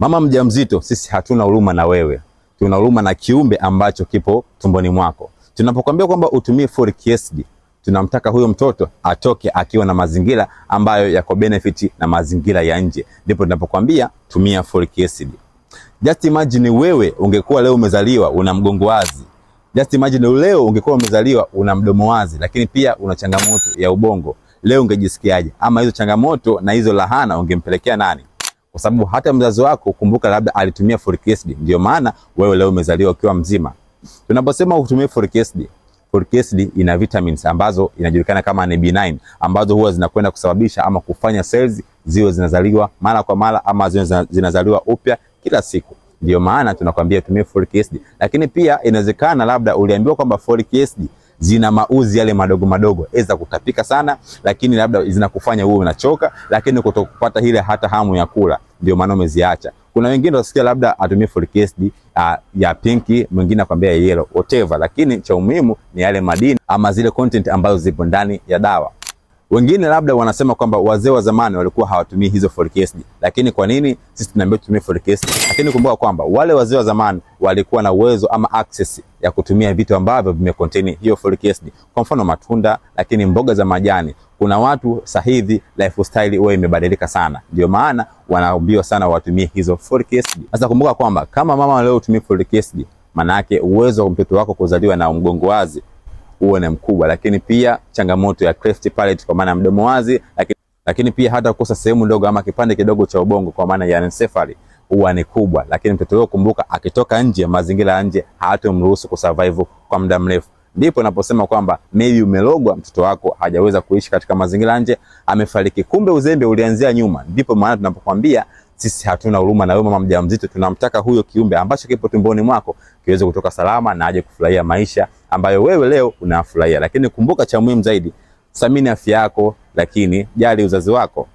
Mama mjamzito, sisi hatuna huruma na wewe, tuna huruma na kiumbe ambacho kipo tumboni mwako. Tunapokuambia kwamba utumie folic acid, tunamtaka huyo mtoto atoke akiwa na mazingira ambayo yako benefit na mazingira ya nje, ndipo tunapokuambia tumia folic acid. Just imagine wewe ungekuwa leo umezaliwa una mgongo wazi. Just imagine leo ungekuwa umezaliwa una mdomo wazi, lakini pia una changamoto ya ubongo. Leo ungejisikiaje? Ama hizo changamoto na hizo lahana ungempelekea nani? Kwa sababu hata mzazi wako, kumbuka, labda alitumia folic acid, ndio maana wewe leo umezaliwa ukiwa mzima. Tunaposema utumie folic acid, folic acid ina vitamins ambazo inajulikana kama ni B9 ambazo huwa zinakwenda kusababisha ama kufanya cells ziwe zinazaliwa mara kwa mara ama ziwe zinazaliwa upya kila siku. Ndio maana tunakwambia tumie folic acid. Lakini pia inawezekana labda uliambiwa kwamba folic acid zina mauzi yale madogo madogo, eza kutapika sana, lakini labda zinakufanya uwe unachoka, lakini kutokupata ile hata hamu ya kula, ndio maana umeziacha. Kuna wengine utasikia labda atumie folic acid ya pinki, mwingine akwambia yellow, whatever, lakini cha umuhimu ni yale madini ama zile content ambazo zipo ndani ya dawa. Wengine labda wanasema kwamba wazee wa zamani walikuwa hawatumii hizo folic acid, lakini kwa nini sisi tunaambiwa tutumie folic acid? Lakini kumbuka kwamba wale wazee wa zamani walikuwa na uwezo ama access ya kutumia vitu ambavyo vimecontain hiyo folic acid, kwa mfano matunda, lakini mboga za majani. Kuna watu sasa hivi lifestyle huwa imebadilika sana, ndio maana wanaambiwa sana watumie hizo folic acid. Sasa kumbuka kwamba kama mama leo utumie folic acid, maana yake uwezo wa mtoto wako kuzaliwa na mgongo wazi huo ni mkubwa, lakini pia changamoto ya cleft palate kwa maana mdomo wazi, lakini pia hata kukosa sehemu ndogo ama kipande kidogo cha ubongo kwa maana ya anencephaly huwa ni kubwa. Lakini mtoto huyo kumbuka, akitoka nje, mazingira ya nje hayatomruhusu kusurvive kwa muda mrefu. Ndipo naposema kwamba maybe umelogwa, mtoto wako hajaweza kuishi katika mazingira nje, amefariki. Kumbe uzembe ulianzia nyuma. Ndipo maana tunapokuambia sisi hatuna huruma na wewe mama mjamzito, tunamtaka huyo kiumbe ambacho kipo tumboni mwako kiweze kutoka salama na aje kufurahia maisha ambayo wewe leo unafurahia. Lakini kumbuka, cha muhimu zaidi, thamini afya yako, lakini jali uzazi wako.